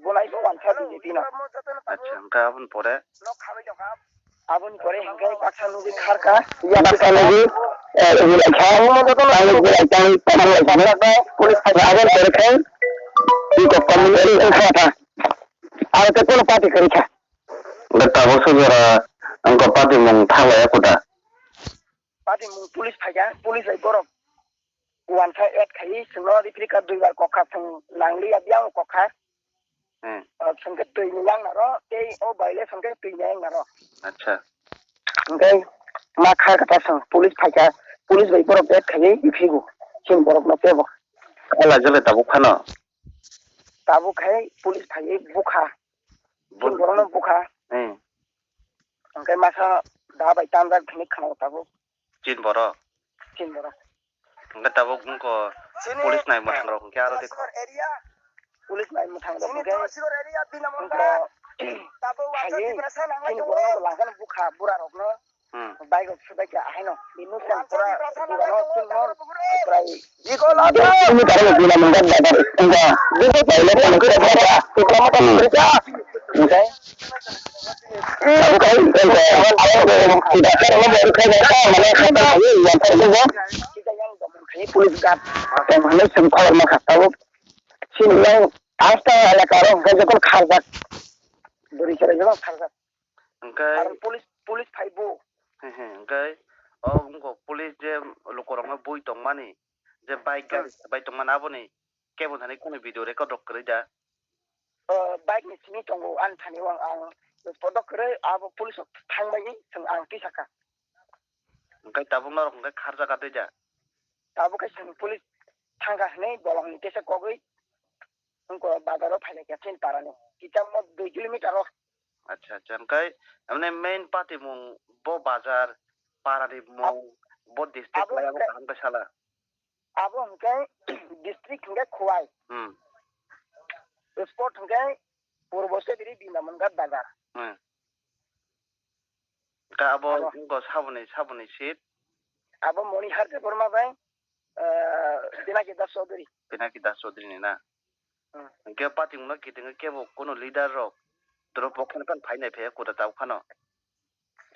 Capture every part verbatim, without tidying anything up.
Bunai bo wansa B J P no. Acha, hwnkhe aboni pore? Aboni pore hwnkhe baksa nugwi kharkha. Baksa nugwi, eh, wngkha. Police aboni pore khe, iko community wngkha ta. Aro tei kono party kwrwi kha. Hwnkhe tabuk sojora wngkha party mung thanglaiya kuda. Party mung police phaikha, police bai borok wansa add khai, chwngno referee card duibar kokha, chwng nangliya, biyang kokha. Hmm. Ah, chwng khe twi ni yang naro, tei o violation khe twi ni yang naro. Acha. Hwnkhe ma kha kata chwng police phaikha, police bai borok add khai, iphigo, chini borok no tebo. Khala jole tabuk phano? Tabuk khai police phaiwi bukha. Chini borok no bukha. Hmm. Hwnkhe masa da bai tanjak hinwi khna tabuk. Chin borok? Chin borok. Hwnkhe tabuk wngkha police nai mwthang rok hwnkhe aro de kho. Police nai mwthang rok hwnkhe wngkha, haywi chini borok no langkha bukha bura rok no. Hmm. Bike rok subai kha haino. Bini sen pura dugano chwngno prai. Iko lada. Ini tahu di mana mendat dapat enggak. Dia tak tahu lah kalau kita berapa. Kita mau tahu berapa. Oke. Police guard. Yang mana sengkol maka tahu. Sini yang hasta elaka ro, jokon kharjak. Duri chara jokon kharjak. Hwnkhe police, police phaibo. He he, hwnkhe o wngkha police je lukurokno bui tongmani, je bike gari sabai tongmani aboni kebo thani kunu video record rok kwrwi da? O, bike ni simi tongo, ani thani o ang, ang photo kwrwi abo police rok thangbai chwng ang tisaka. Hwnkhe tabuk norok hwnkhe kharjak atwi da? Tabuk khe chwng police thangkha hinwi bolong ni tesa kogwi wngkha bazar o phailai kha chini para ni. Kicham mo dui kilometer o. Acha, acha. Hwnkhe, mane main party mung bo bazar, para ni mung, bo district abo lai abo hwnkhe kaham khe sala. Abo hwnkhe district hwnkhe Khowai. Hmm. Sport hwnkhe Purbo Sebiri Bina Mungkhat bazar. Hmm. Hwnkhe abo abo. Wngkha saboni, saboni seat. Abo Monihar Debbarma bai, eh, Pinaki Das Chaudhury. Pinaki Das Chaudhury ni na? Hmm. Hwnkhe party mungno kitingwi kebo kuno leader rok doro pokha ni phan phainai phaiya kuda tabuk phano.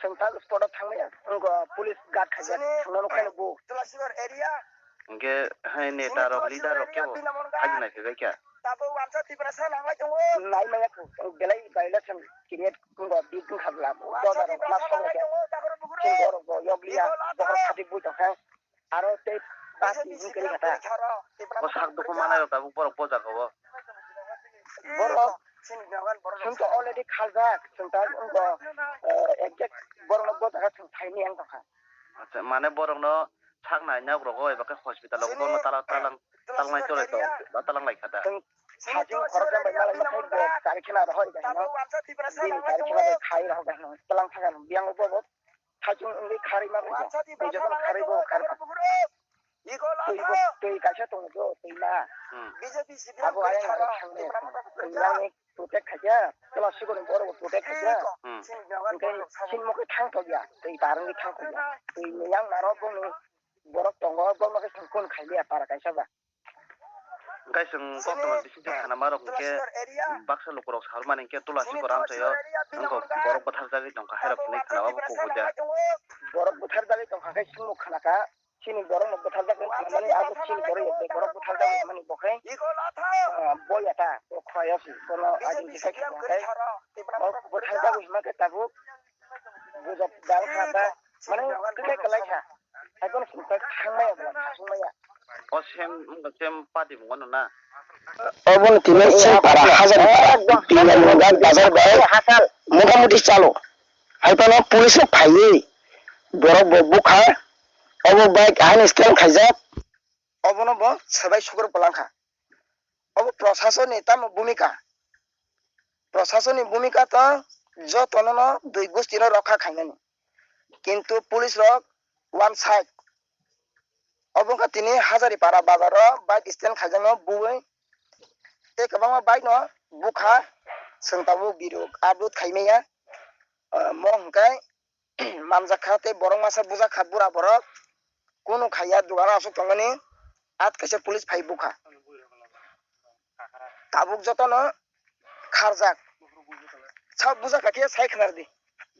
Chwng tak spot o thangmaya, wngkha police guard khaijak, thangna nukha no bo. Tulasibar area. Hwnkhe hai neta rok, leader rok kebo hajinai phaibai kha. Tabuk wansa Tiprasa nanglai tongo. Naimaya belai violation create wngkha, big wngkha bwla. Doda rok ma songkhe. Chini borok bo yokliya, bohrok khatwi bui tongkha. Aro tei party wngkha khe ta. O sak dukhu manai rok tabuk borok bo jaga o. Borok chwng to already khaljak, chwng ta wngkha, eh, exact borok no bo jaga chwng thaini ang tongkha. Acha, mane borok no sak nai nok rogo eba khe hospital o borok no tala-, talang, talangnai chole to, ba talang lai kha da. Chwng haching khoroksa bai malai ma khai bo kari khena rohor bai no. Bini kari khena bai khai rohor bai no. Talang thang biyang bo bo. Hachung wngwi kharwi ma khaikha. Tei jotono kharwi bo kharwi kha. Twi bo, twi kaisa tongo bo, twi ma. Hmm. Abo ayang aro thangnai. Twi yang protect khaikha. Tola sikoni borok bo protect khaikha. Hmm. Hwnkhe chini mokhe thang thokya. Twi bar wngwi thang thokya. Twi yang naro boni borok tongo, borok mokhe chwng phone khailiya para kaisa ba. Hwnkhe chwng koktwma bisingtwi khanamarok hwnkhe baksa lukurok sarmani hwnkhe Tulasi Koram sayo wngkha borok bwtharjagwi tongkha hairok hinwi khana obo kubui da. Borok bwtharjagwi tongkha khe chwngno khanakha, chini borokno bwtharjak wngkha hinmani abo chini borok ya, borok bwtharjak wngmani bo khe, ah, boya ta, o khwlai o se, bono identify khaikha khe, o bwtharjak wngma khe tabuk gujok dal kha ba, mane kwlai kwlai kha. Haiphano chwng ta thangmaya bo, thangmaya. O sem, wngkha sem party mungano na? Obono tini sem para, hajar para, tini mungkha bazar bai, motamuti chalo. Haiphano police rok phaiwi, borok bo bukha, obo bike ahani stand khaijak. Obono bo swbai sukrok bo langkha. Obo proshasonni tamo bhumika? Proshasonni bhumika to jotono no dui gosti no rokha khainani. Kintu police rok one side. Obo wngkha tini Hazaripara bazar o bike stand khaijakno bui tei kwbangma bike no bukha, chwng tabuk video upload khaimaya. Ah, mo hwnkhe manjakha tei borok masa bujakha bura borok. Kunu khaiya dugano aswk tongmani at kaisa police phai bukha. Tabuk jotono kharjak. Sa bujak kha khe sai khnar di.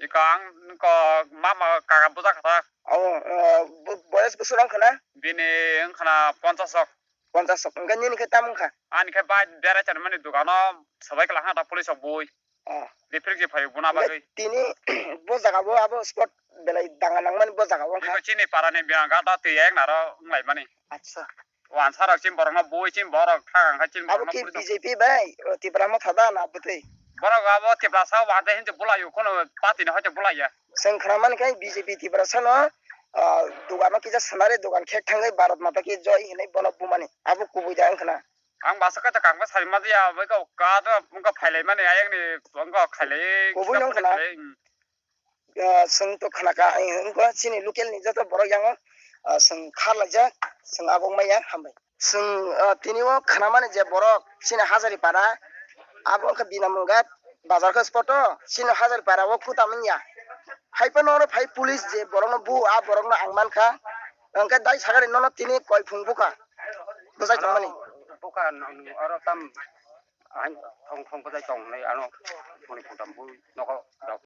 Iko ang ko mama kaka bujak kha. Oh, eh, bo-, boyes bwswk wng khna? Bini wng khna ponchas sok. Ponchas sok. Hwnkhe nini khe tam wng kha? Ani khe bai berai chani mani dogano sabai kala hata police rok bui. Oh. Referee je phaio buna bagwi. Tini bo jaga bo abo spot belai danga nangmani bo jaga wng kha. Iko chini parani biyang gata twi ek naro wng lai mani. Acha. Wansa rok chini borokno bui chini borok thang kha chini abo borokno ki bui B J P bai, o, Tipra Motha da na bwtwi? Borok abo Tiprasa wante hinse bulaio, kono party ni hoite bulaiya. Chwng khna mani khe B J P Tiprasa no, ah, dogano kisa sanare dogan khek thangwi Bharat Mata ki Joy hinwi bono bumani. Abo kubui da wng khna. Ang basa kata kangma sari ma ya, bai ko ka to wng ko phailai mani ayang ni wng ko khailai. Kubui nong khna. Ah, chwng to khna ka, eh, wng kha chini local ni joto borok yango, ah, chwng khar laijak, chwng abo wng maya hambai. Chwng, ah, tini o khna mani je borok chini Hazari para, abo wng kha Binamunggat bazar khe spot o, chini Hazari para o kutam wng ya. Hai phano oro phai police je borok no bu, a borok no ang man kha, hwnkhe dai sagari nono tini koi phung bukha bwchai tongmani. Bukha oro tam, thong thong bwchai tong hinwi ano moni kutam bu nogo.